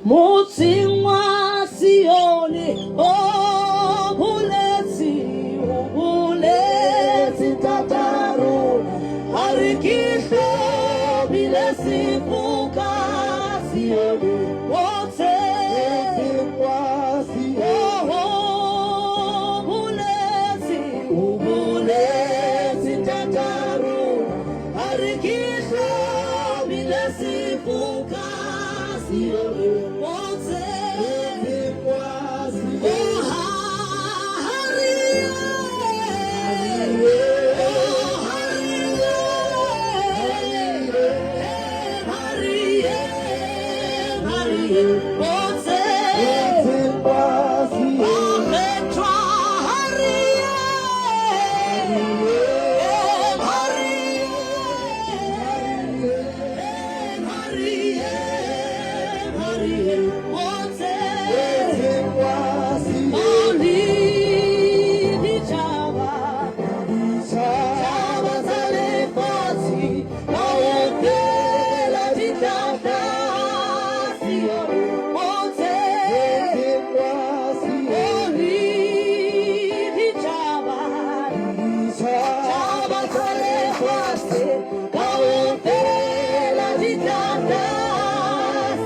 Motseng wa Sione o boletse, o boletse Ntata rona, a re ke hlomile sefoka Sione. Motseng wa Sione. O boletse, o boletse Ntata rona, a re ke hlomile sefoka Sione. Motseng wa Oh, Sione. Motseng wa Sione. Motseng wa Sione. Ditjhaba tsa lefatshe kaofela di tla tla Sione. Motseng Motseng wa Sione. o le ditjhaba, ditjhaba tsa lefatshe kaofela di tla tla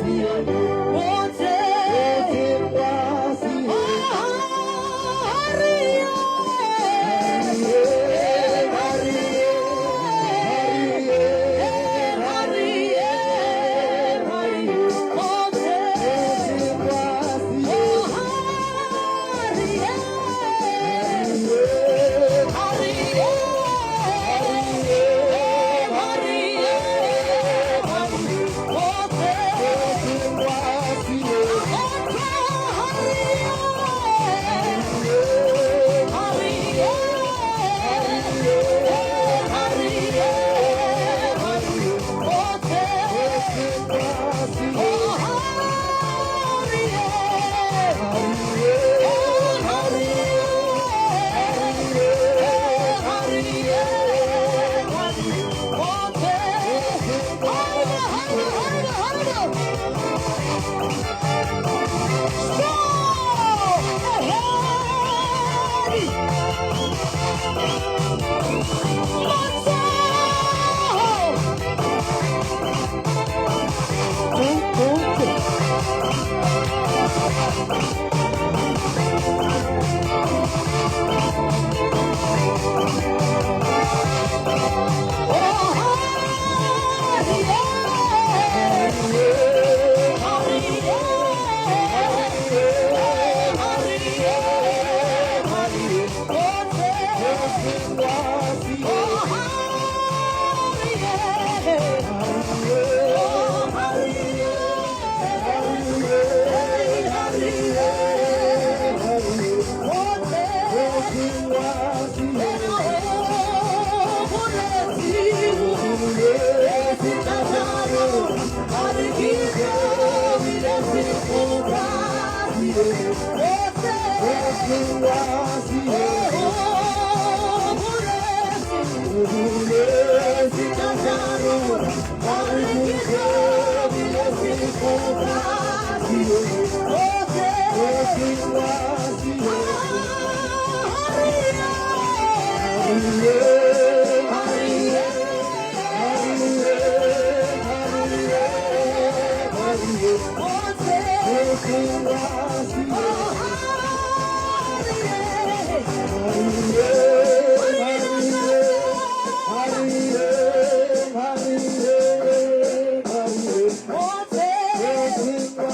Sione. Motseng Motseng wa Sione. Motseng wa Sione. Motseng wa Sione. Motseng wa Sione. Motseng wa Sione. Motseng wa Sione. Motseng wa Sione. Motseng wa Sione. Motseng wa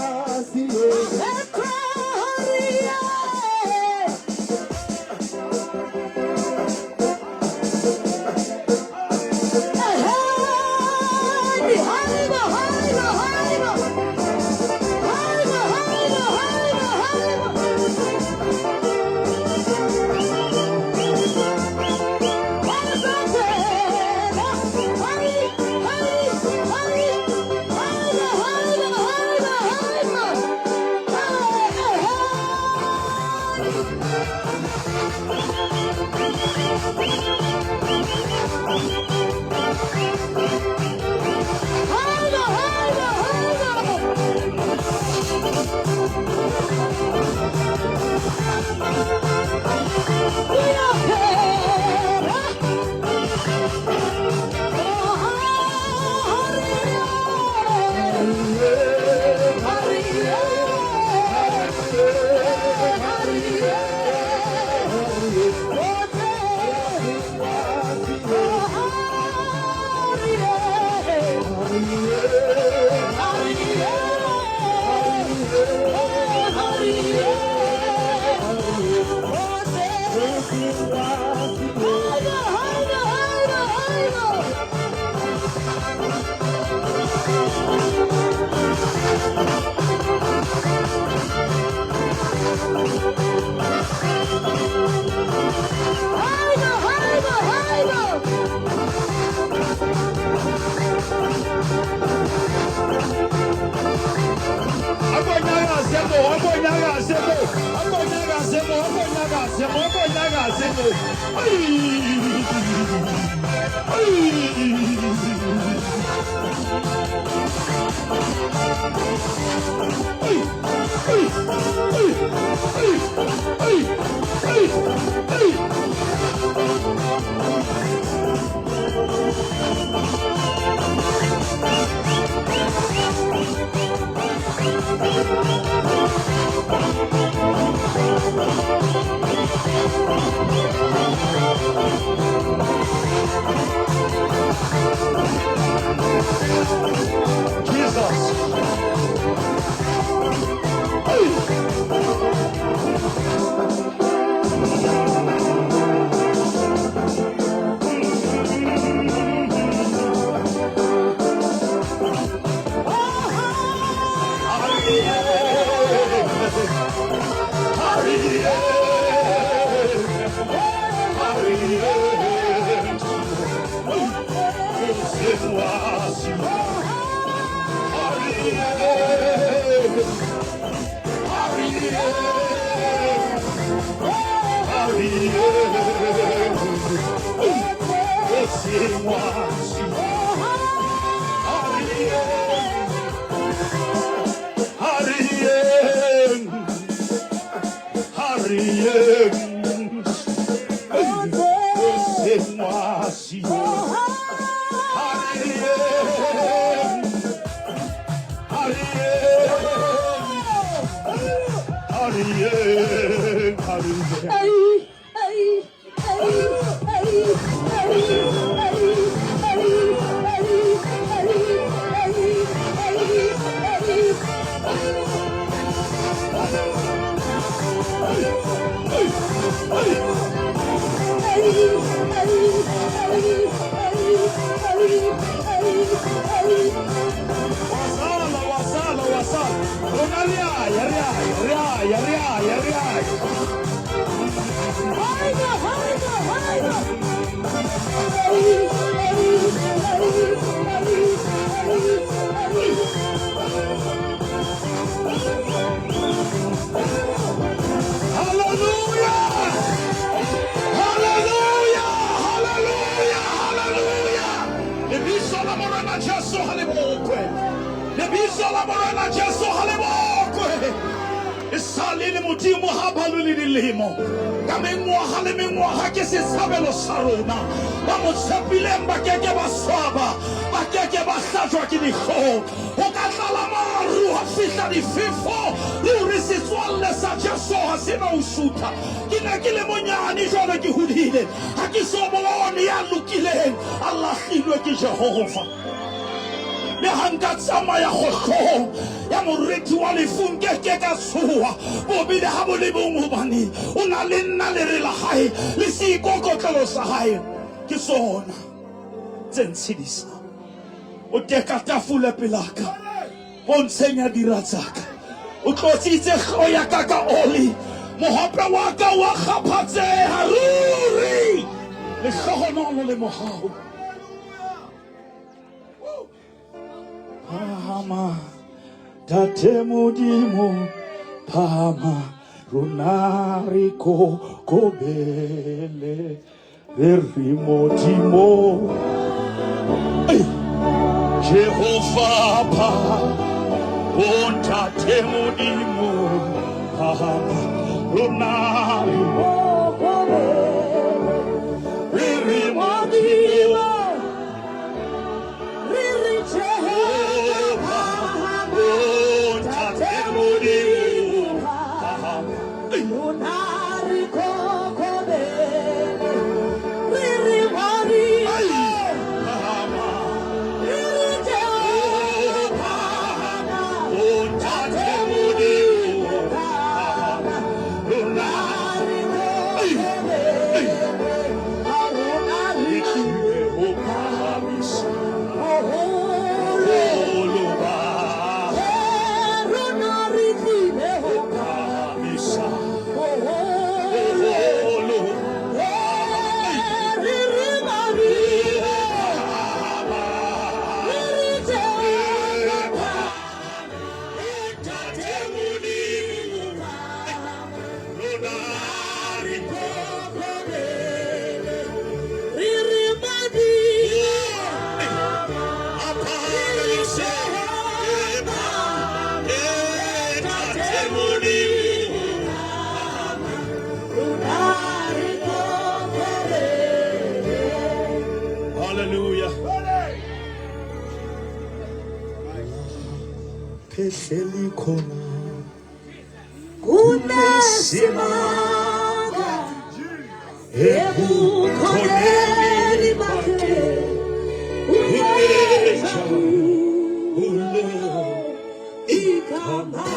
Sione. nyakaze mo, a ko nyakaze mo, a ko nyakaze mo, a ko nyakaze mo. Ai! Ai! Ai! Ai! Ai! Ai! Ai! Ai! Ai! Jesus. Ai! C'est moi si Ariel, Ariel, Ariel. Wasala, wasala, wasala. Rona re a ya, re a ya, re a ya, re a ya, re a ya. Hallelujah! Hallelujah! Hallelujah! Hallelujah! Lebitso la Morena Jesu ha le bokwe. Lebitso la Morena Jesu ha le bokwe. E sale le Modimo ha ba le dilemo. Ka mengwaga le mengwaga ke setshabelo sa rona. Ba mo tshepileng ba keke ba swaba, ba keke ba hlajwa ke dihlong. Ho ka tlala maru ha fihla difefo, ruri setswalle sa Jesu ha se na ho sutha. Ke ne ke le monyane jwale ke hodile, ha ke so bone ya lokileng a lahlilwe ke Jehova. Le ha nka tsamaya kgohlong ya moriti wa lefu nkeke ka tshoha bobe le ha bo le bong, hobane o na le nna lere la hae le seikokotlelo sa hae ke sona tse ntshedisang. O teka tafole pelaka pontsheng ya dira tsaka, o tlotsitse hloho ya ka ka oli, mohope wa ka wa kgaphatseha ruri. Lehlohonolo le mohau. Phahama, Tate Modimo, phahama, rona re kokobele, re re Modimo. Ei! Jehova pha, o Ntate Modimo, phahama, rona re re Modimo. O Ntate Modimo, phahama. Ei! Ai! Phahama. O Ntate Modimo, phahama, rona. Laphehleli khona Kunesimanga ebukhoneni bakhe, kunenjabulo igama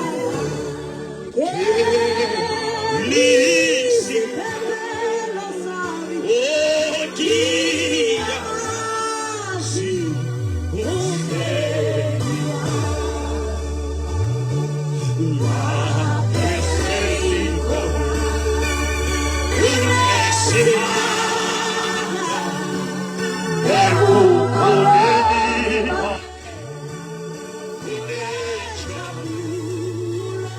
lakhe lisiphephelo sami, ngiyamazi umhlengi wami. Laphehleli khona kunesimanga ebukhoneni kunenjabulo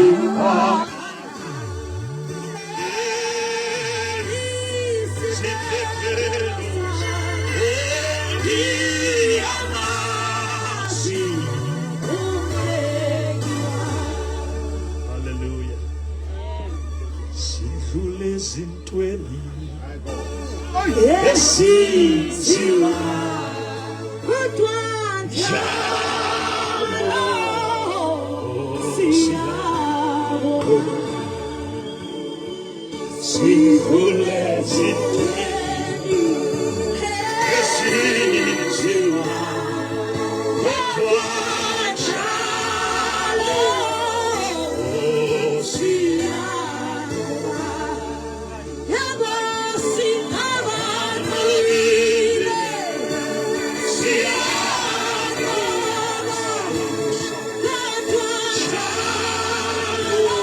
igama Hallelujah. Sidlule ezintweni esinzima Kodwa njalo siyabonga. Sidlule ezintweni esinzima kodwa njalo Siyabonga. Yebo, singabanqobile. Siyabonga. Kodwa njalo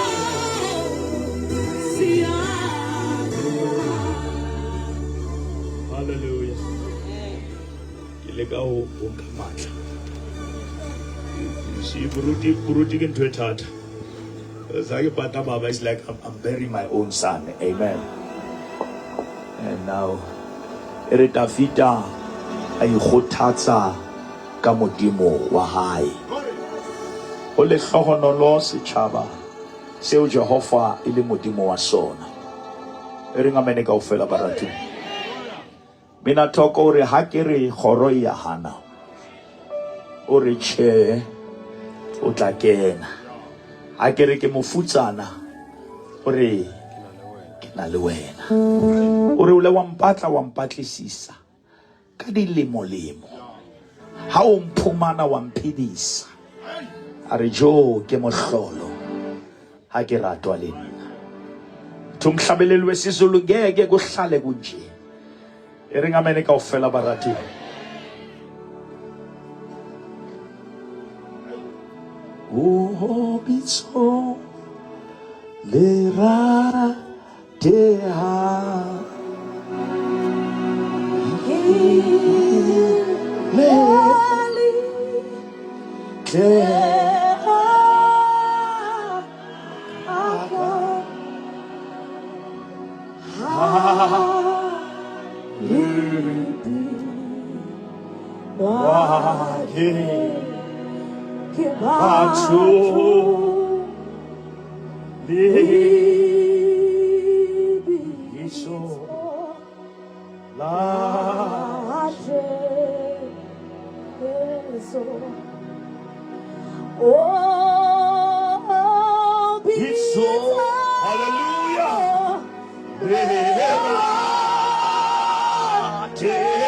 siyabonga. Hallelujah. Ke leka ho ho nka matla. See, buruti buruti ke ntho e thata. Sa ke pata baba is like I'm burying my own son. Amen. And now e re Dafita a ikgothatsa ka Modimo wa hae. Ho lehlohonolo setjhaba seo Jehova e le Modimo wa sona. E reng amene kaofela baratuwa. Mina thoko o re ha ke re kgoro e ya hana. O re tjhe o tla kena. Ha ke re ke mofutsana o re ke na le wena. O re o le wa mpatla wa mpatlisisa ka dilemo-lemo. Ha o mphumana wa mphedisa. A re jo ke mohlolo ha ke ratwa le nna. Thi umhlabeleli wesiZulu ngeke kuhlale kunje. E reng amene kaofela baratuwa. O bitso le rateha. Le tle Ke batho Bitso la Jesu. Oh, Bitso, hallelujah. Le rateha.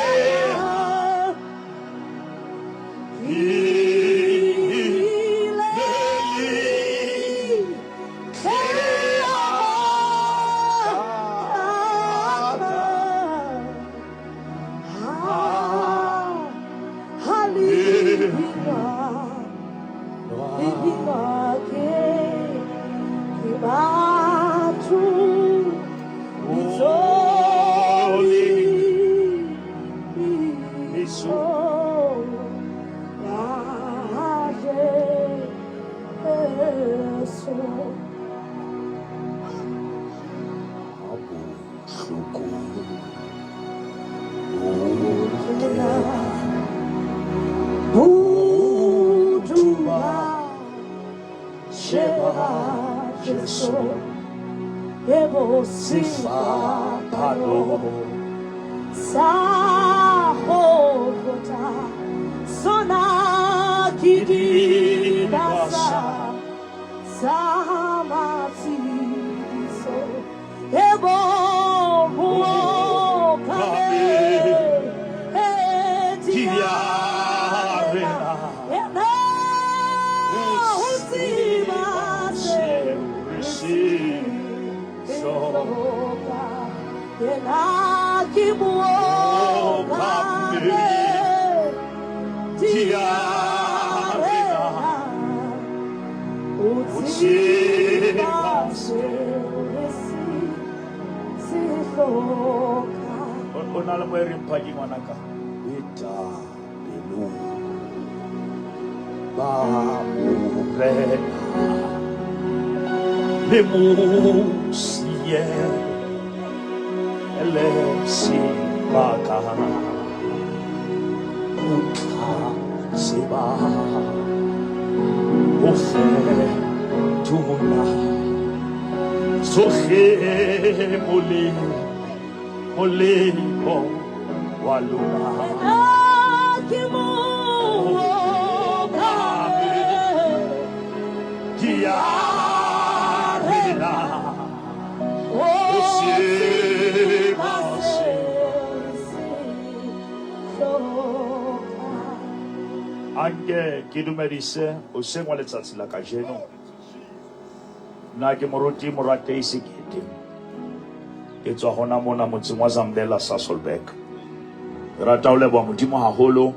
Sefapano Sa Golgotha, sona ke. O na le mo e reng phaki ngwanaka eta pelo ba morena le mosie le sebaka o tla tseba ho fetola tsohle molemo wa lona. Anke ke dumedise hoseng wa letsatsi la kajeno. Nna ke moruti Moratei Sekete. Ke tswa hona mona motseng wa Zambela Sasolburg. Ke rata ho leboha Modimo haholo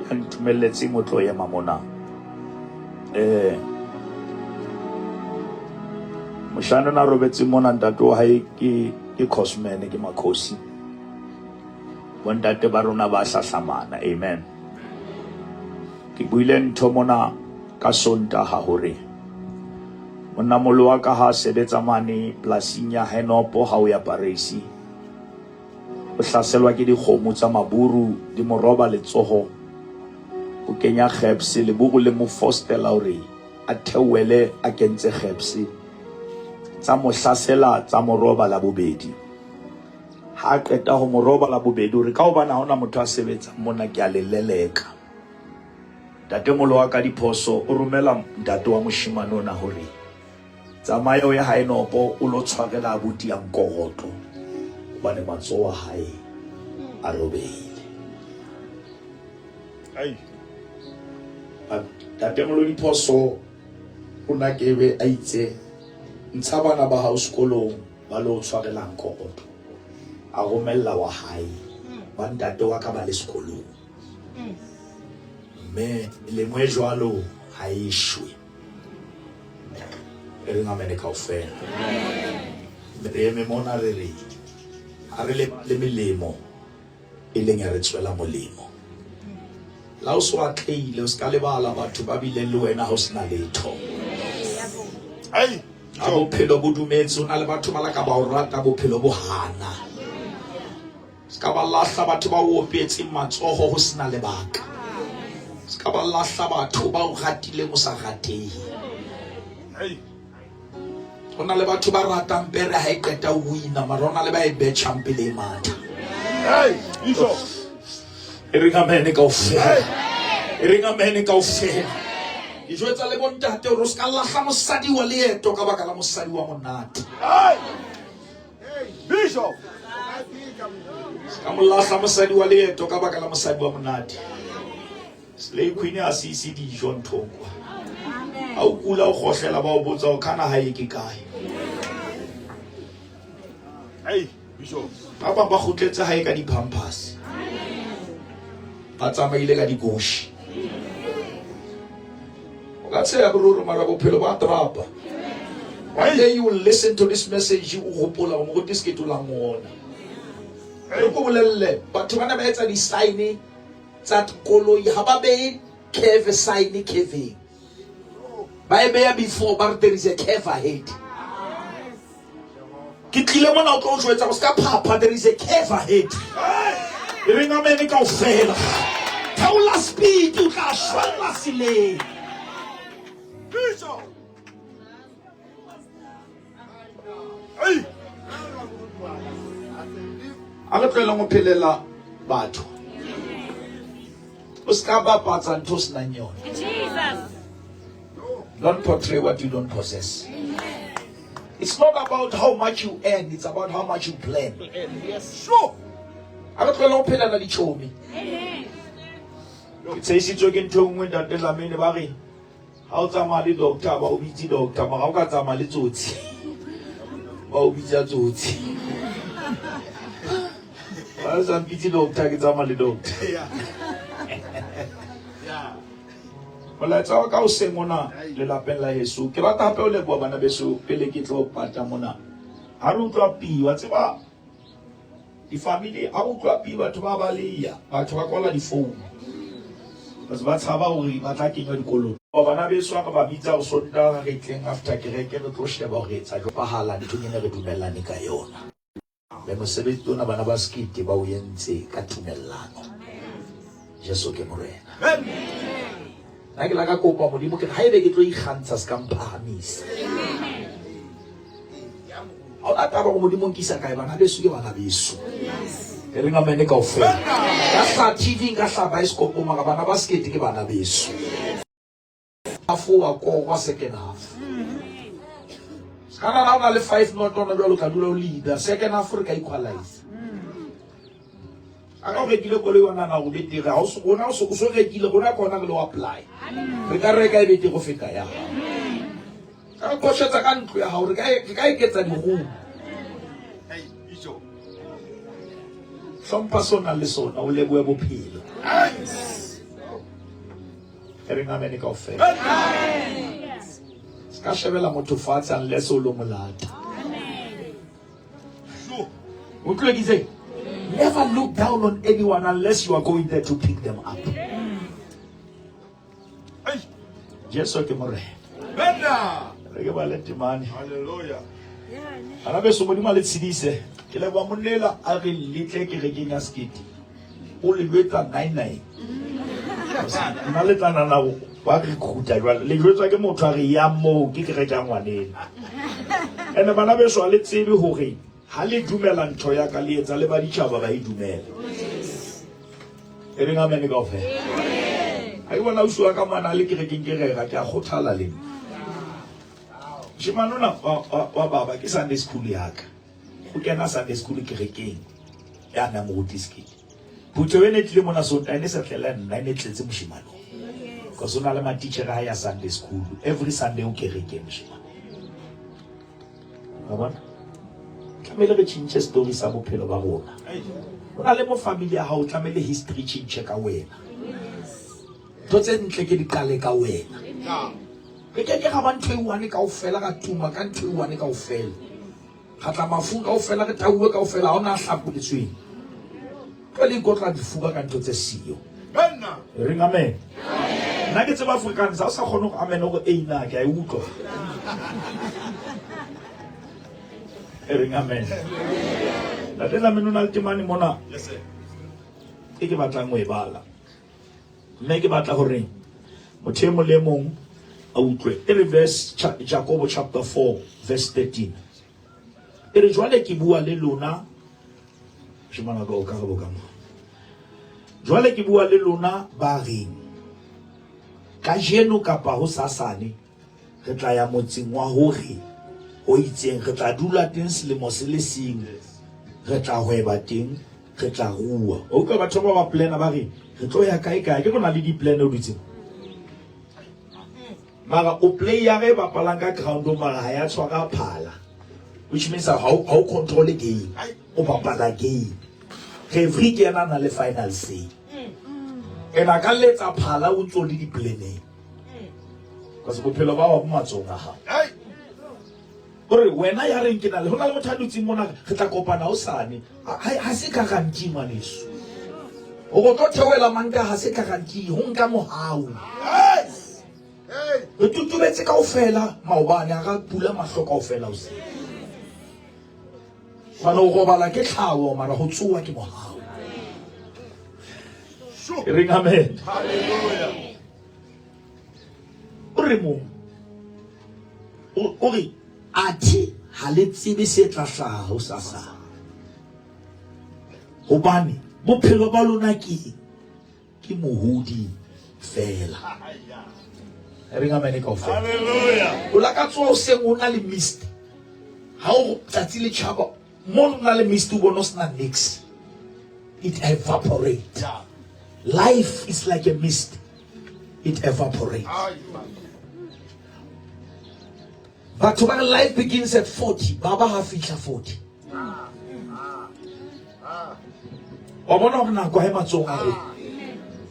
ya ntumelletseng ho tlo ema mona. Eh moshana na robetse mona ntate wa hae ke ke Cosman ke Makhosi. Bontate ba rona ba hlahlamana. Amen. Ke buile ntho mona ka Sontaha hore monnamolo wa ka ha sebetsa mane polasing ya Henopo ha o ya Paresi o hlaselwa ke dikgomo tsa maburu di mo roba letsoho o kenya kgepse leburu le mo fostela hore a theohele a kentse kgepse tsa mo hlasela tsa mo roba la bobedi ha a qeta ho mo roba la bobedi hore ka hobane ha hona motho a sebetsang mona ke a le leleka. Ntatemolo wa ka diphoso o romela ntate wa moshemane ona hore tsamaya o ye hae nopo o lo tshwarela abuti ya nkorotlo hobane matsoho a hae a robehile. Ai. Ntatemolo diphoso o na kebe a itse ntsha bana ba hao sekolong ba lo tshwarela nkorotlo. A romella wa hae ba ntate wa ka ba le sekolong. Mme melemo e jwalo ha e shwe. E reng amene kaofela. Re eme mona re re ha re le melemo e leng ya re tswela molemo. La o so atlehile o ska lebala batho ba bileng le wena ha o sena letho. Ai, Ha bophelo bo dumetse o na le batho ba la ka ba o rata bophelo bo hana. Se ka ba lahla batho ba o opetseng matsoho ho sena lebaka. Se ka ba lahla batho ba o ratileng o sa ratehe. Ho na le batho ba ratang pere ha e qeta ho wina, mara ho na le ba e betjhang pele e matha. E reng amene kaofela. E reng amene kaofela. Ke jwetsa le bontate hore o se ka lahla mosadi wa leeto ka baka la mosadi wa monate. Bishop. Ka mo lahla mosadi wa leeto ka baka la mosadi wa monate. Slay Queen a se ise dijo nthong kwa. Ha o kula o kgohlela ba o botsa o khana hae ke kae. Hey, Bishop. Ba bang ba kgutletse hae ka di-pampers. Ba tsamaile ka dikoshi. O ka tsheya bororo mara bophelo ba trapa. One day you will listen to this message o gopola gore moruti se ke tolang ona. Re ko bolelle batho bana ba etsa di-sign tsa koloi ha ba behe curve sign curveng. Ba e beya before ba re there is a curve ahead. Ke tlile mona o tlo o jwetsa go se ka phapha there is a curve ahead. E reng amene kaofela. Theola speed o tla shwella seleng. Bishop. Hey. A re tloheleng ho phelela batho. O se ka bapatsa ntho o senang yona. Jesus. Don't portray what you don't possess. It's not about how much you earn, it's about how much you plan. Sure. A re tlohele go phelela ditšhomi. Ke tsheisitswe ke ntho e nngwe ntate Dlamini ba re ha o tsamaya le doctor ba o bitse doctor mara o ka tsamaya le tsotsi ba o bitsa tsotsi. Ba sa mpitse doctor ke tsamaya le doctor. Yeah. Yeah. Molaetsa wa ka hoseng mona lelapeng la heso. Ke rata hape ho leboha bana beso pele ke tlo pata mona. Ha re utlwa pi wa tseba di-family ha re utlwa pi batho ba baleya batho ba kwala difounu because ba tshaba hore ba tla kenywa dikolong. Bana beso ha re ba bitsa ho Sontaha re tleng after kereke re tlo sheba hore etsa jwang. Pahala nthong e ne re dumellane ka yona. Me mosebetsi ona bana ba sekete ba o entse ka tumellano. Jesu ke Morena. Nna ke la ka kopa Modimo ke re haebe ke tlo ikgantsha se ka mphahamisa. Ha ona taba gore Modimo nkisa kae bana beso ke bana beso. E reng amen kaofela. Ka hla TV nka hla baesekopong mara bana ba sekete ke bana beso. Half wa korwa second half. Kana na o na le 5 not ona jwalo ka dula o leader second half re ka equalize. A ka o rekile koloi wa nana go betere ha o so rona o so o so rekile rona kona re lo apply. Re ka reka e betere go feta ya. Ka re koshetsa ka ntlo ya hao re ka e, re ka eketsa dirumo. Hey, Bishop. Hlompha sona le sona o lebohe bophelo. E reng amen kaofela. Se ka shebela motho fatshe unless o lo molata. O utlwile ke itseng? Never look down on anyone unless you are going there to pick them up. Hey. Jesu ke Morena. Bena. Re ke bale temane. Hallelujah. Bana beso Modimo a le tshedise. Ke leboha monnela a re letle kerekeng ya sekete. O le jwetsa 99. Nna le tla nana wa recruiter jwale. Le jwetswa ke motho a re ya moo ke kereke ya ngwaneno. Ene bana beso ha le tsebe hore ha le dumela ntho ya ka le etsa le ba ditjhaba ba e dumela. E reng amen kaofela. Ha ke bona ausi wa ka mwana a le kerekeng ke rera ke a kgothala le nna. Moshemane ona wa baba ke Sunday school ya ka. O kena Sunday school kerekeng ya nna moruti Sekete. Phutheho e ne tlile mona Sontaha e ne sa tlela nna e ne tletse moshemane o. Because o na le matitjhere a ya Sunday school. Every Sunday o kerekeng moshemane. Wa bona? Tlamehile re tjhentjhe story sa bophelo ba rona. O na le mo family ya hao tlamehile history tjhentjhe ka wena. Ntho tse ntle ke di qale ka wena. Re ke ke ra ba ntho e one kaofela ra tuma ka ntho e one kaofela. Ra tla mafung kaofela re tauwe kaofela ha ona a hlapoletsweng. Tlo le ikotla difuba ka ntho tse siyo. Banna. Re reng amen. Nna ke tseba Afrikaans, ha o sa kgone go amen o re eina ke a e utlwa. E reng amen. Ntate Dlamini o na le temane mona Yes, sir. e ke batlang ho e bala. Mme ke batla hore motho e mong le e mong a utlwe. E re verse Jakobo chapter 4 verse 13. E re jwale ke bua le lona Shemana ka o ka re bo ka mo. Jwale ke bua le lona ba reng kajeno kapa hosasane re tla ya motseng wa hore ho itseng re tla dula teng selemo se le seng re tla hweba teng re tla rua. O utlwa batho ba ba plana ba re re tlo ya kae kae ke go na le di-plan o dutseng mara o player e bapalang ka ground mara ha ya tshwara phala which means ha o control game o bapala game referee ke yena a na le final say ena ka letsa phala o ntso le di-planeng because bophelo ba wa bo matsohong a hao gore wena ya reng ke na le go na le motho a dutseng mona re tla kopana hosane ha se guarantee ngwaneso gore o tlo theohela manka ha se guarantee go nka mohau re tutubetse kaofela maobane a ra pula mahlo kaofela hoseng gobane o robala ke tlhago mara go tsoa ke mohau e reng amen o re mo o re athe ha le tsebe se tla hlaha hosasa hobane bophelo ba lona ke ke mohodi fela. Re nga mene kaofela. Hallelujah. O la ka tsoha hoseng o na le mist. Ha o tsatsi le tjhaba, mo o na le mist o bona o sena nix. It evaporates. Yeah. Life is like a mist. It evaporates. Ai, man. Batho ba re life begins at 40, ba ba ha fihla 40. Wa bona hore nako ha e matsohong a rona.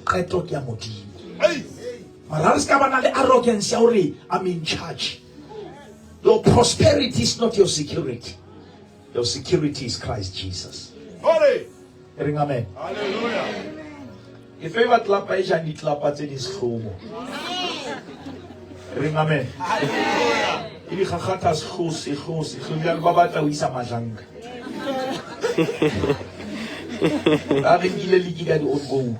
Qeto ke ya Modimo. Hey. Mara ha re se ka ba na le arrogance ya hore I'm in charge. Your prosperity is not your security. Your security is Christ Jesus. Holy. E reng amen. Hallelujah. E favor tlapa e jang ditlapa tse di sehlomo. E reng amen. E di gagata sehlo sehlo sehlo bjale ba batla ho isa Majanga. Ba re nkile liki ka di-own goal.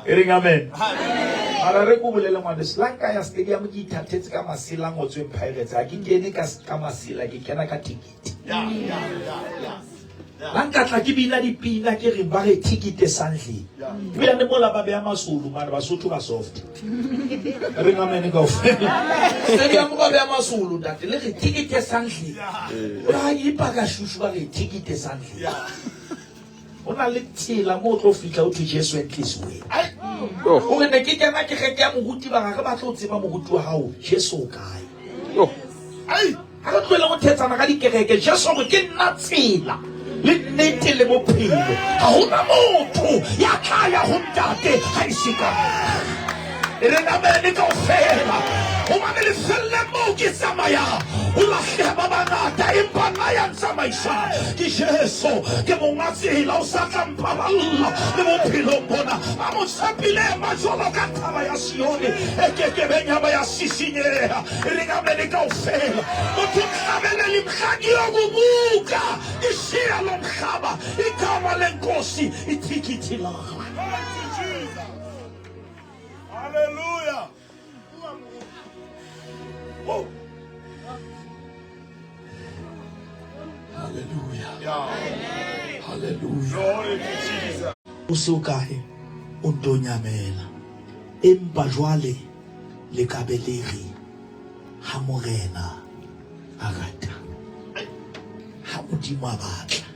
E reng amen. Mara re ko bolele ngwaneso, la nka ya stadium ke ithathetse ka masela a ngotsweng Pirates, ha ke kene ka ka masela, ke kena ka ticket. Yeah, yeah, yeah, yeah. La nka tla ke bina dipina ke reng ba re ticket santle. Ebile le mola ba beya masulu mane Basotho ba soft. Re reng amen kaofela. Stadium ba beya masulu ntate le re ticket santle. Ba ipaka shushu ba re ticket santle. Yeah. Ho na le tsela moo o tlo fihla o thwe Jesu entliswe. O re ne ke kena kereke ya moruti ba re batle ho tseba moruti wa hao Jesu o kae. Ai. Ha re tlohele go thetsana ka dikereke. Jesu o re ke nna tsela le nnete le bophelo. Ha hona motho ya tla ya ho ntate ha e se ka nna. E re namene kaofela hobane lefelleng moo ke tsamayang ho lahleha ba bangata, empa nna ya ntsamaisang ke Jesu. Ke monga tsela, o sa tla mpaballa le bophelong bona. Ba mo tshepileng ba jwalo ka thaba ya Sione e ke ke beng ya ba ya sisinyeha. E re namene kaofela motho nhlabelele mhla ngiyokubuka ngishiya lo mhlaba, igama lenkosi ithikithi lami. Thank you, Jesus. Hallelujah. Whoa. Hallelujah. Yeah. Hallelujah. Glory to Jesus. O se o kae o nto nyamela, empa jwale le ka be le re ha Morena a rata, ha Modimo a batla.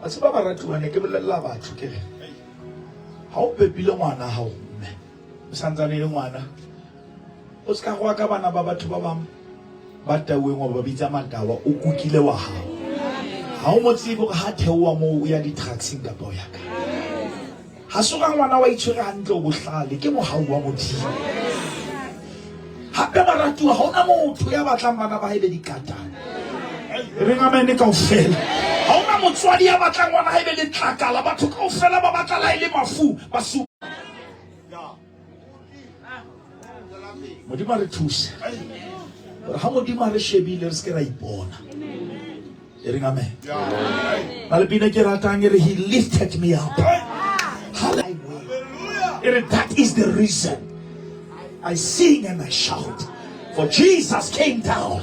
Wa tseba baratuwa, ne ke bolella batho ke re ha o pepile ngwana hao mme o santsane e le ngwana, o se ka goa ka bana ba batho ba bang ba tauweng wa ba bitsa matawa, o kukile wa hao. Ha o mo tsebe hore ha theoha moo o ya di-drugseng kapa o ya kae. Ha se hore ngwana wa itshwere hantle o bohlale, ke mohau wa Modimo. Hape baratuwa, ha hona motho ya batlang bana ba hae be dikatana. Re amen kaofela. Ha hona motswadi ya batlang ngwana hae be letlakala. Batho kaofela ba batla la e le mafu ba su. Modimo a re thuse. Hore ha Modimo a re shebile re se ke ra ipona. E reng amen. Na le pina ke ratang e re he lifted me up. Hallelujah. E re that is the reason I sing and I shout. For Jesus came down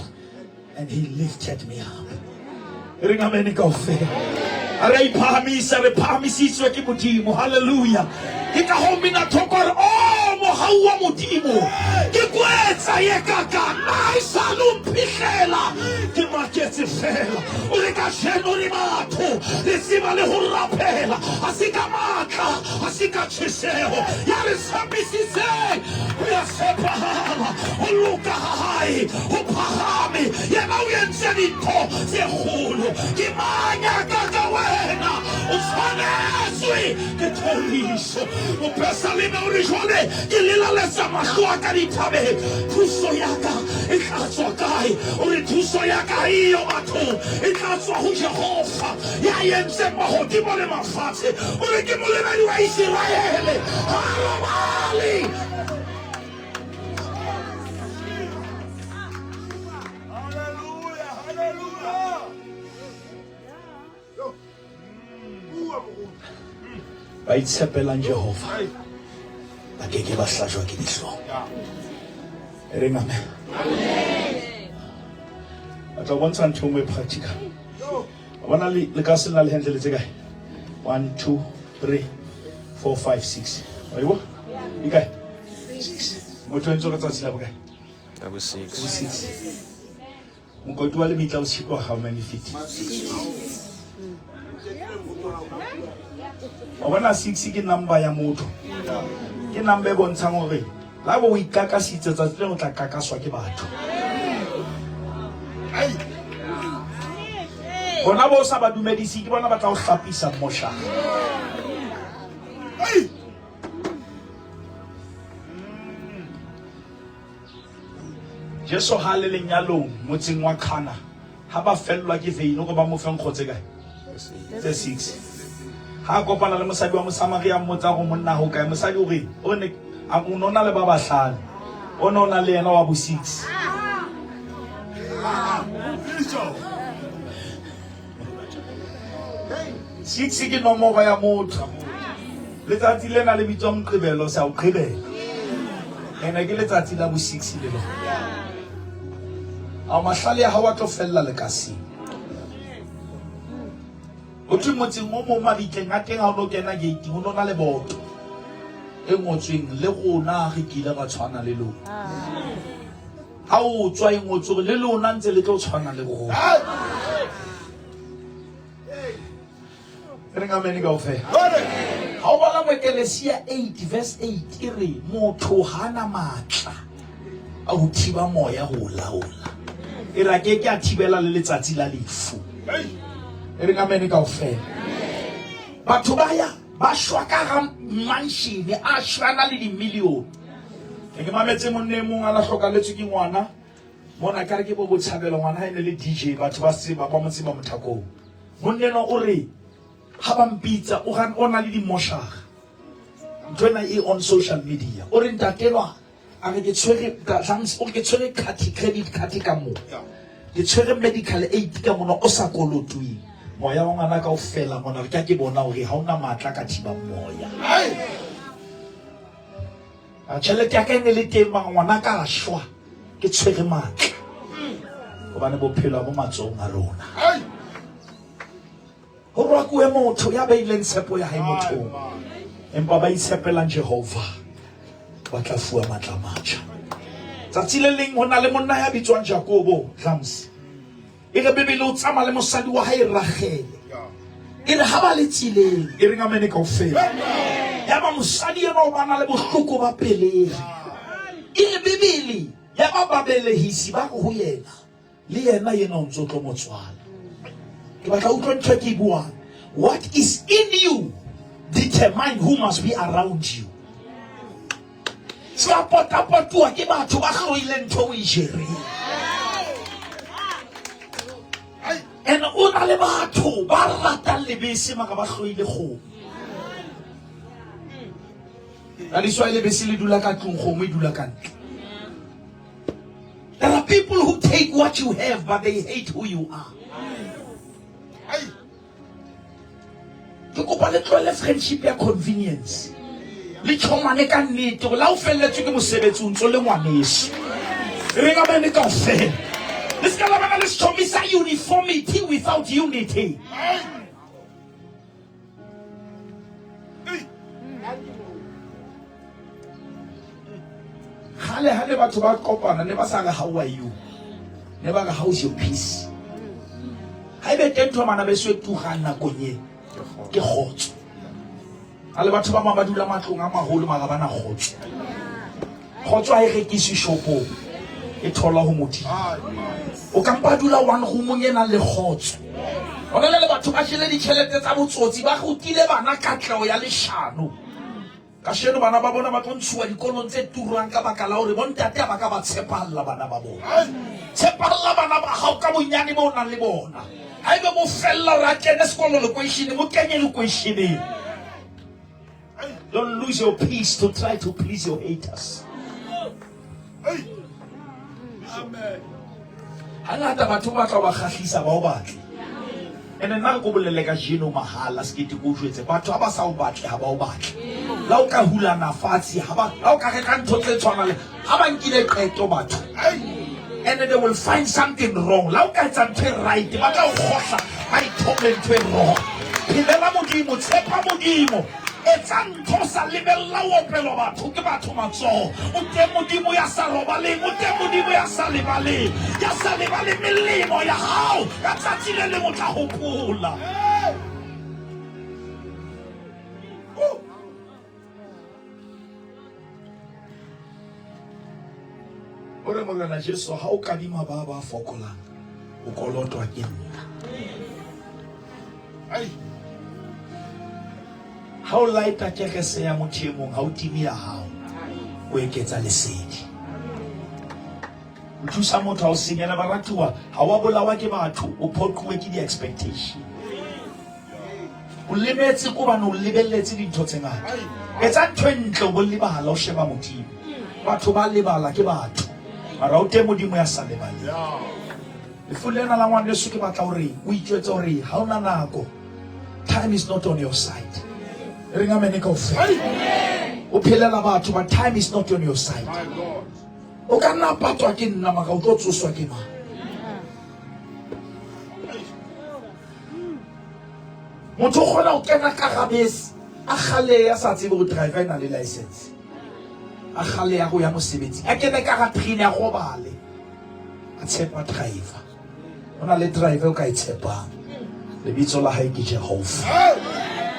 and he lifted me up. E reng amen kaofela. A re a iphahamisa, re phahamisitswe ke Modimo. Hallelujah. Ke ka hoo mmina thoko a re, oh, mohau wa Modimo, ke kwetsa ye kaka, nna ha e sale o mphihlela, ke maketse fela. O re kajeno re batho, re tseba le ho rapela, ha se ka matla, ha se ka tjheseho, ya re tshepisitseng, ho ya tshepahala, ho loka ha hae ho phahame, yena o entse dintho tse kgolo. Ke mang ya ka ka wena? O tshwanetswe ke thoriso. Mopesaleme o re jwale ke lelaletsa mahlo a ka dithabeng, thuso ya ka e tla tswa kae? O re thuso ya ka ha e yo bathong, e tla tswa ho Jehova ya entseng mahodimo le mafatshe. O re ke molebedi wa Iseraele, ha a robale. Hallelujah. Hallelujah. Yo. Bua moruti. Ba itshepelang Jehova ba ke ke ba hlajwa ke dihlong. E reng amen. A tla o bontsha ntho e nngwe e practical. Wa bona le ka se lena le handle tse kae? 1 2 3 4 5 6 wa e bona e kae 6 motho o entse ka tsatsi la bokae La bo 6. bo 6 mokoti wa lebitla o tshikwa how many feet wa bona 6 ke number ya motho ke number e bontshang hore la bo o ikakasitse tsatsi le o tla kakaswa ke batho bona bo o sa ba dumedise ke bona ba tla o hlapisa mmoshana Jesu ha le lenyalong motseng wa Kana ha ba fellwa ke veine gore ba mo fe nkgo tse kae tse six ha a kopana le mosadi wa Mosamaria a mmotsa gore monna ho kae mosadi o re o ne a o no na le ba bahlano o ne o na le yena wa bo six Six ke nomoro ya motho. Letsatsi lena le bitswa Moqebelo, se a o qhebela. Ene ke letsatsi la bo six le lona. A mahlale a hao a tlo fella lekasing. Ho thwe motseng o mong mabitleng a teng ha o no kena gate ho no na le boto e ngotsweng le rona re kile ra tshwana le lona. Ha o tswa e ngotswe hore le lona ntse le tlo tshwana le rona. Re reng amen kaofela. Ha o bala Moekelesia 8 verse 8 e re motho hana matla a ho thiba moya ho o laola. E re a ke ke a thibela le letsatsi la lefu. E reng amen kaofela. Batho ba ya ba shwa ka ga manshene a shwana le dimilione. Ke ke mametse monna e mong a la hlokaletswe ke ngwana mona ka re ke bo botshabelo ngwana ha e ne le DJ batho ba tseba ba mo tseba mothakong. Monna enwa o re ha ba mpitsa o o na le dimoshara. Ntho ena e on social media. O re ntate enwa a re ke tshwere o re ke tshwere card credit card ka mo. Ke tshwere medical aid ka mona o sa kolotweng. Moya wa ngwana ka o fela mona re ka ke bona hore ha ona matla ka thiba moya. A tjhelete ya ka e ne le teng mara ngwana ka shwa ke tshwere matla. Hobane bophelo bo matsohong a rona. Ho roakuwe motho ya beileng tshepo ya hae mothong. Empa ba itshepelang Jehova ba tla fuwa matla a matjha. Tsatsi le leng ho na le monna ya bitswang Jakobo Dlams. E re Bibele o tsamaya le mosadi wa hae Ragele. E re ha ba le tseleng, e reng amene kaofela. Ya ba mosadi enwa o bana le bohloko ba pelehi. E re Bibele ya ba babelehisi ba re ho yena, le yena yena o ntso tlo mo tswala. Ke batla utlwa ntho e ke e buang. What is in you determine who must be around you. Se ka potapotuwa ke batho ba hloileng ntho o e jereng. And o na le batho ba ratang lebese mara ba hloile kgomo. That is why lebese le dula ka tlung, kgomo e dula ka ntle. There are people who take what you have but they hate who you are. Ke kopa le tlohele friendship ya convenience. Le tjhomane ka nnete gore la o felletswe ke mosebetsi o ntso le ngwaneso. Re nga bene kaofela. Le se ka la bana le sethomi sa uniformity without unity. Kgale ha ne batho ba kopana ne ba sa re how are you, ne ba re how's your peace. Ha ebe teng ntho bana beso e tugang nakong e ke kgotso. Ha le batho ba bang ba dula matlong a maholo mara ba na kgotso. Kgotso ha e rekiswe shopong, e tholwa ho Modimo. O ka mpa dula one roomong e nang le kgotso. Hona jwale batho ba jele ditjhelete tsa botsotsi, ba rutile bana katleho ya leshano. Kasheno bana ba bona ba tlo ntshuwa dikolong tse turang ka baka la hore bontate ha ba ka ba tshepahalla bana ba bona. Tshepahalla bana ba hao ka bonyane bo nang le bona. Haebe bo fella hore a kene sekolo lekweisheneng, mo kenye lekweisheneng. Don't lose your peace to try to please your haters. Amen. Hangata batho ba batla ba kgahlisa ba o batle. Ene nna re ko bolelle ka jeno mahala sekete ko jwetse batho ha ba sa o batle ha ba o batle. La o ka hulana fatshe ha ba la o ka reka ntho tse tshwanang le ha ba nkile qeto batho. And they will find something wrong. La o ka etsa ntho e right ba tla o kgohla ba ithome ntho e wrong. Phelela Modimo, tshepa Modimo. Etsa ntho o sa lebella o opelwa batho ke batho matsoho. O teng Modimo ya sa robaleng, o teng Modimo ya sa lebaleng, ya sa lebaleng melemo ya hao. Ka tsatsi le leng o tla hopola. O re Morena Jesu, ha o kadima ba ba fokolang, o kolotwa ke nna. Ha o laeta kerese ya motho e mong, ha o time ya hao, o eketsa lesedi. O thusa motho ha o senyela baratuwa, ha wa bolawa ke batho, o phoquwe ke di-expectation. O lemetse ko bane o lebelletse dintho tse ngata. Etsa ntho e ntle o bo lebala o sheba Modimo. Batho ba lebala ke batho. Mara o teng Modimo ya sa lebaleng. Lefu lena la ngwaneso ke batla hore o itjwetse hore ha o na nako. Time is not on your side. Re reng amen kaofela. O phelela batho but time is not on your side. O ka nna patwa ke nna mara o tlo tsoswa ke mang? Motho o kgona ho kena ka gabese a galeya a sa tsebe go driver e na le license. A galeya go ya mosebetsing. A kene ka ga train a robale. A tshepa driver. O na le driver o ka e tshepang. Lebitso la hae ke Jehova.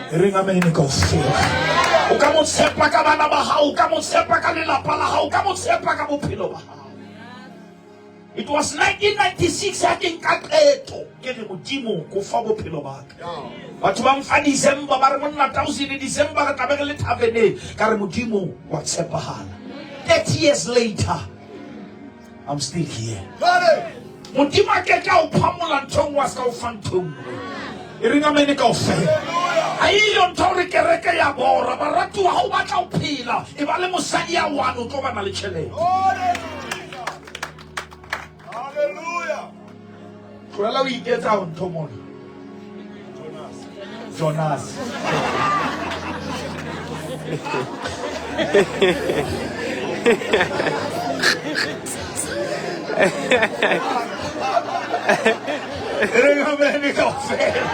E reng amen kaofela. O ka mo tshepa ka bana ba hao, o ka mo tshepa ka lelapa la hao, o ka mo tshepa ka bophelo ba hao. It was 1996 ha ke nka qeto ke re Modimo ko fa bophelo ba ka. Batho ba mfa December ba re monna thousand December re tlabe re le thaveneng ka re Modimo wa tshepahala. 30 years later I'm still here. Modimo a ke ke a o phamola ntho e nngwe a se ka o fa ntho e nngwe. E reng amene kaofela. Ha eyo ntho hore kereke ya bora baratuwa ha o batla ho phela e ba le mosadi ya one o tlo bana le tjhelete. Hallelujah. Tlohela ho iketsa ho ntho mona. Jonas. Re ngamene kaofela.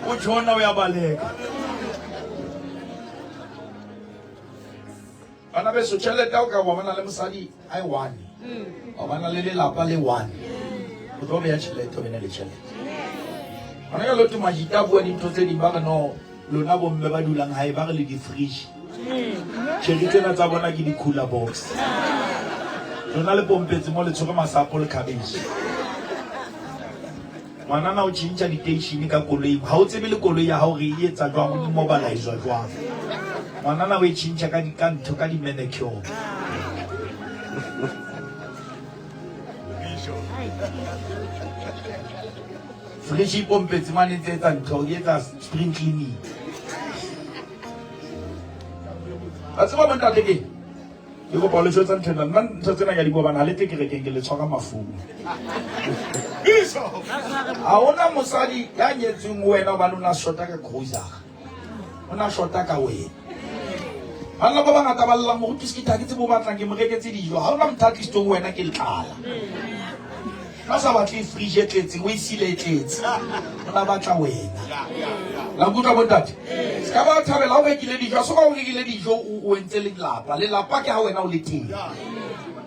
O Jona o ya baleka. Bana beso tjhelete ha o ka wa bana le mosadi a e one. Wa bana le lelapa le one. O tlo beya tjhelete o bene le tjhelete. Bana ka loto majita a bua dintho tse ding ba re no lona bomme ba dulang hae ba re le di-fridge. Tjheri tsena tsa bona ke di-cooler box. Lona le pompetse mo le tshwere masapo le cabbage. Ngwanana o tjhentjha diteishene ka koloing, ha o tsebe le koloi ya hao re e etsa jwang, o immobilize jwang. Ngwanana o e tjhentjha ka ka ntho ka di-manicure. Fridge e pompetse mane e ntse etsa ntho, e etsa spring cleaning. Wa tseba bontate ke? Ke kopa ho le jwetsa ntho ena. Nna ntho tsena ke a di bua bana ha le tle kerekeng ke le tshwara mafung. Ha hona mosadi ya nyetsweng ho wena hobane o na shota ka grocery. O na shota ka wena. Banna ba bangata ba llang moruti Skitha ha ke tsebe o batlang ke mo reketse dijo. Ha hona motho a tlisitsweng ho wena ke tlala. Ka sa batle fridge e tletseng, o e sile e tletse. O na batla wena. La nkutlwa bontate? Se ka ba thabela o rekile dijo, so ka o rekile dijo o entse lelapa. Lelapa ke ha wena o le teng.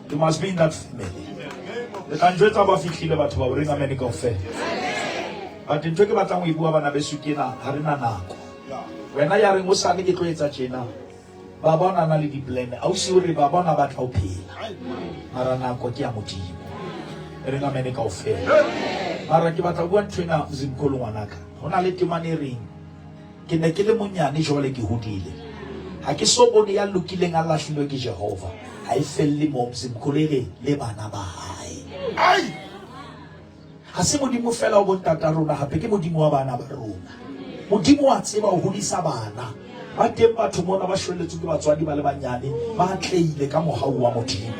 You must be in that family. Le tla njwetsa ba fihlile batho ba o reng amen kaofela. But ntho e ke batlang ho e bua bana beso ke ena, ha re na nako. Wena ya reng o sane ke tlo etsa tjena. Baba o na na le di-plan. Ausi o re baba o na batla ho phela. Mara nako ke ya Modimo. E reng amene kaofela. Mara ke batla ho bua ntho ena Mzimkhulu ngwanaka. Ho na le temane e reng ke ne ke le monyane jwale ke hodile. Ha ke so bone ya lokileng a lahlilwe ke Jehova. Ha e felle moo Mzimkhulu e re le bana ba hae. Ha se Modimo fela wa bontata rona, hape ke Modimo wa bana ba rona. Modimo wa tseba ho hodisa bana. Ba teng batho mona ba shwelletsweng ke batswadi ba le banyane, ba atlehile ka mohau wa Modimo.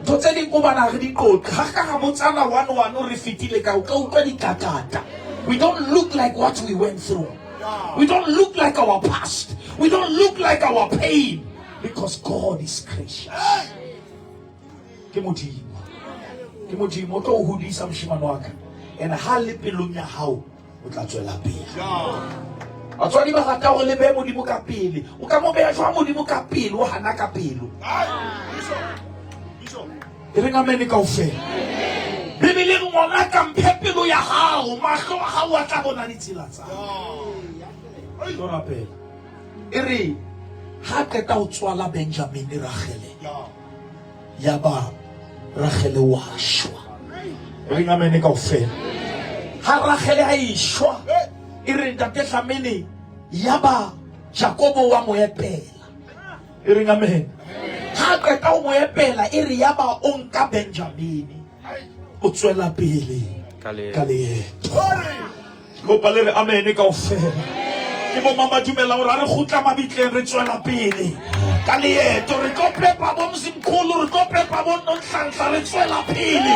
Ntho tse ding ko bana re di qoqe. Ha ka ra botsana one one re fetile ka o ka utlwa dikakata. We don't look like what we went through. We don't look like our past. We don't look like our pain because God is gracious. Ke Modimo. Ke Modimo o tlo o hodisa moshemane wa ka. And ha le pelong ya hao o tla tswela pele. Batswadi ba rata hore le behe Modimo ka pele. O ka mo beha jwang Modimo ka pele o hana ka pelo? E reng amene kaofela. Bibele e re ngwana ka mphe pelo ya hao, mahlo a hao a tla bona ditsela tsa. Tlo rapela. E re ha qeta ho tswala Benjamin Ragele. Ya ba Ragele wa shwa. E reng amene kaofela. Ha Ragele a eshwa, e re ntate Hlamene ya ba Jakobo wa mo epela. E reng amen. Ha qeta ho mo epela e re ya ba o nka Benjamine. O tswela pele ka leeto. Kopa le re amene kaofela. Ke bo mama dumelang gore a re kgutla mabitleng re tswela pele ka leeto re tlo pepa bo mzimkhulu re tlo pepa bo nonhlanhla re tswela pele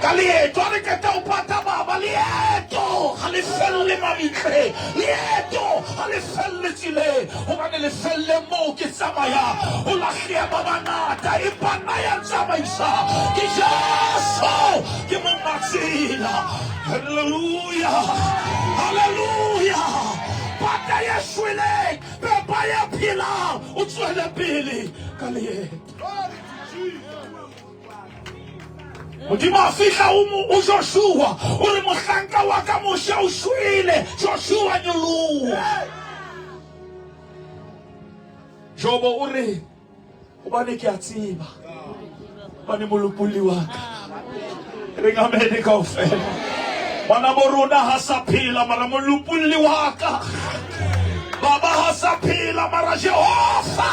ka leeto a re qeta ho pata baba leeto ga le felle mabitleng leeto ga le felle tseleng gobane le felle moo ke tsamaya go lahleya ba bangata empa nna ya ntsamaisa ke Jesu ke monga tsela. Haleluya, haleluya. Pata ye shweleng, pepa ye phelang, o tswele pele ka leeto. Modimo a fihla o Joshua o re mohlanka wa ka Moshe o shwele, Joshua nyoloha. Jobo o re gobane ke a tseba gobane molopolli wa ka re ngamene kaofela ngwana bo rona ha sa phela mara molopolli wa ka baba ha sa phela mara Jehova.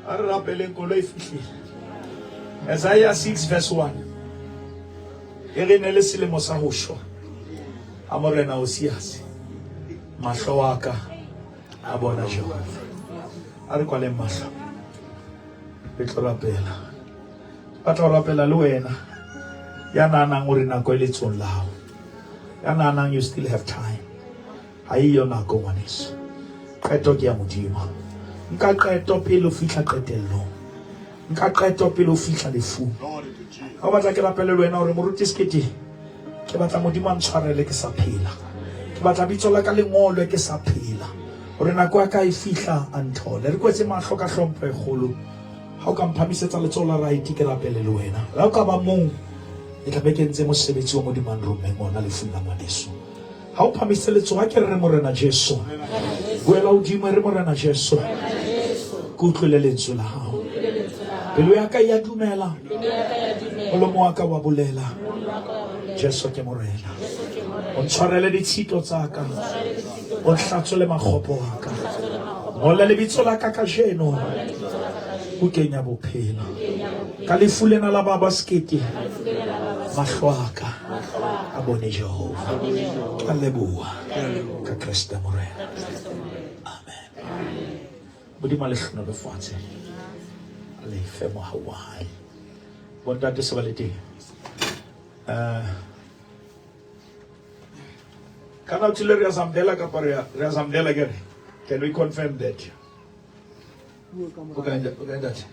A re rapeleng koloi e fihlile. Isaiah 6 verse 1. E re ne le selemo sa ho shwa ha morena Osiase. Mahlo a ka a bona Jehova. A re kwaleng mahlo. Re tlo rapela. Ba tla rapela le wena. Ya nahanang hore nako e letsong la hao. Ya nahanang you still have time. Ha e yo nako ngwaneso. Qeto ke ya Modimo. Nka qeto pele o fihla qetellong. Nka qeto pele o fihla lefung. Ha o batla ke rapele le wena hore moruti Sekete ke batla Modimo a ntshwarele ke sa phela. Ke batla bitso la ka le ngolwe ke sa phela. Hore nako ya ka e fihla a nthole. Re kwetse mahlo ka hlompho e kgolo. Ha o ka mphamisetsa letsoho la right ke rapele le wena. Le ha o ka ba mong ke tla be ke entse mosebetsi wa Modimo a nrommeng ona lefung la ngwaneso. Ha o phamisitse letsoho, a ke re Morena Jesu. Buela hodimo e re Morena Jesu. Ke utlwile lentswe la hao. Pelo ya ka ya dumela. Molomo wa ka wa bolela. Jesu ke Morena. O ntshwarele ditshito tsa ka. O nhlatsole makgopo a ka. Ngola lebitso la ka kajeno bukeng ya bophelo. Ka lefu lena la baba sekete mahlo a ka a bone Jehova. Ke a leboha ka Kreste Morena. Amen. Modimo a le hlohonolofatse, a le fe mohau wa hae. Bontate se ba le teng. Kana uthile re ya Zamdela kapa re ya Zamdela ke re? Can we confirm that? O kae ntate?